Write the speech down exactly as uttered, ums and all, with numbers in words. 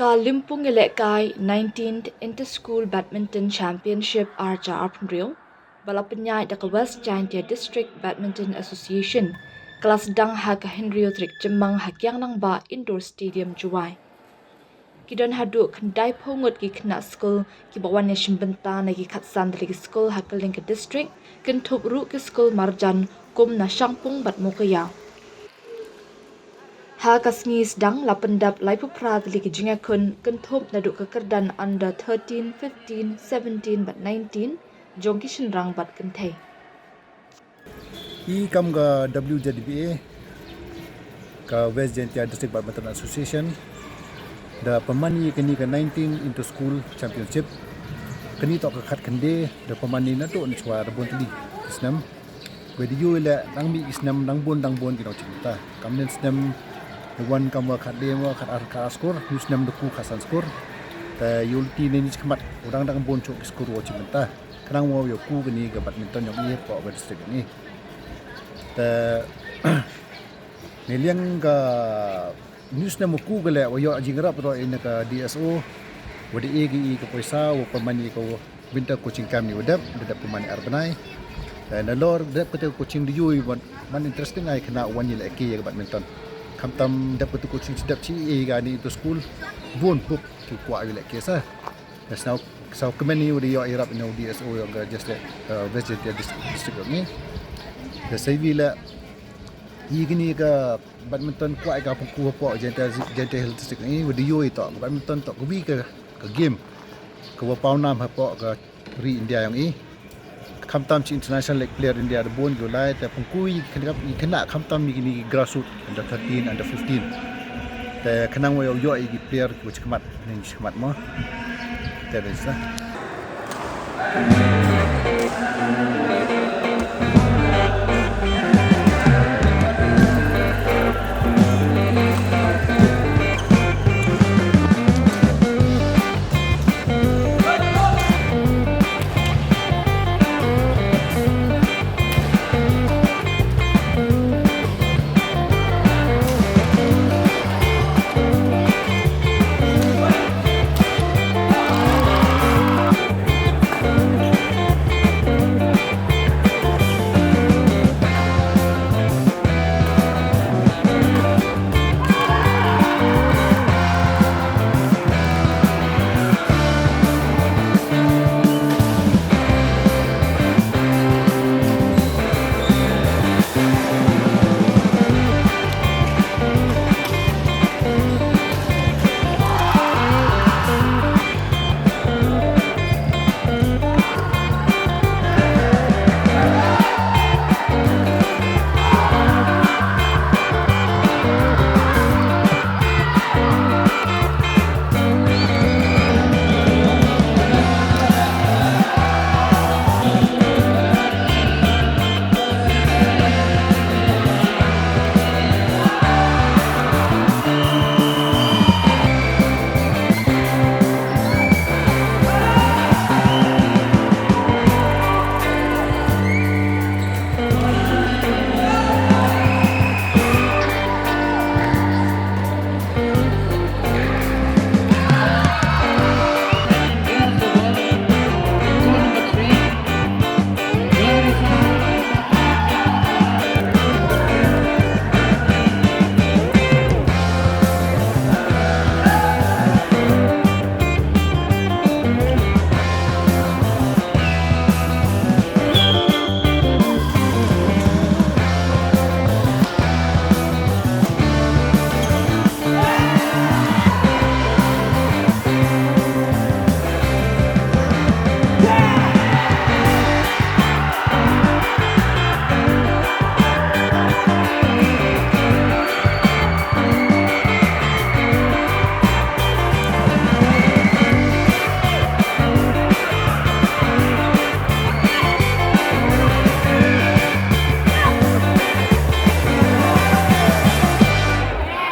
Ka lympung ïalehkai nineteenth Inter-School Badminton Championship ar hajar arphew hynriew ba la pynïaid da ka West Jaintia District Badminton Association ka la sdang ha ka hynriew tarik Jymmang ha Kiang Nangbah Indoor Stadium, Jowai. Ki don haduh khyndaiphew ngut ki khynnah skul kiba wan ïashim bynta na ki khatsan tylli ki skul ha kylleng ka district, kynthup ruh ki skul marjan kum na Shangpung bad Mowkaiaw. Ha ka sngi sdang la pyndep laiphew phra tylli ki jingïakhun kynthup naduh ka kyrdan under thirteen, fifteen, seventeen bad nineteen jong ki shynrang bad kynthei. I kam ka W Z B A, ka West Jaintia District Badminton Association, da pynman ïa kane ka nineteen Inter-School Championship. Kane toh ka khatkhynde, da pynman ïa naduh na shuwa da bun tylli ki snem. Wei da ïohi leh dang mih ki snem dang bun dang bun ki nongshim bynta. Kam nen snem da wan kam wa khatlai, wa khatar, khatar skur, ïu snem da ku khatsan skur. Te ïohi lynti ne ni khmat u dang dang bun shuh ki skur wa shim bynta. Khnang wa ïoh ku kane ka badminton jong i hapoh ka district jong i. Te ne liang ka news ne ma ku ka leh wa ïoh jingïarap ruh ïa ka D S O, wa da ai ïa i ka poisa wa pynman ïa ka wa bynta coaching camp ni wa dep, da dep pynman ar bnai. Te nalor dep kata coaching da ïohi wa man interesting ai khnang wan ïalehke ïa ka badminton. Khamtam dep kata coaching sdep shi ïa kane Inter-School bun puk ki kwah ïalehke sa. Te sngewkmen ïa u da ïoh ïarap na u D S O jong ka West Jaintia District jong i. Te sa wi leh ïa kane ka badminton kwah ka pynku hapoh Jaintia, Jaintia Hills District jong i, wa da ïohi toh ka badminton toh ka wi ka, ka game ka wa pawnam hapoh ka ri India jong i. Khamtam shi international like player India da bun ki u lai, te pynku ïa ki khynnah, khamtam ïa kine ki grassroots under thirteen, under fifteen. Te khnang wa ïoh ïa ki player ki wa shikmat, ne shikmat mo. Te da sa.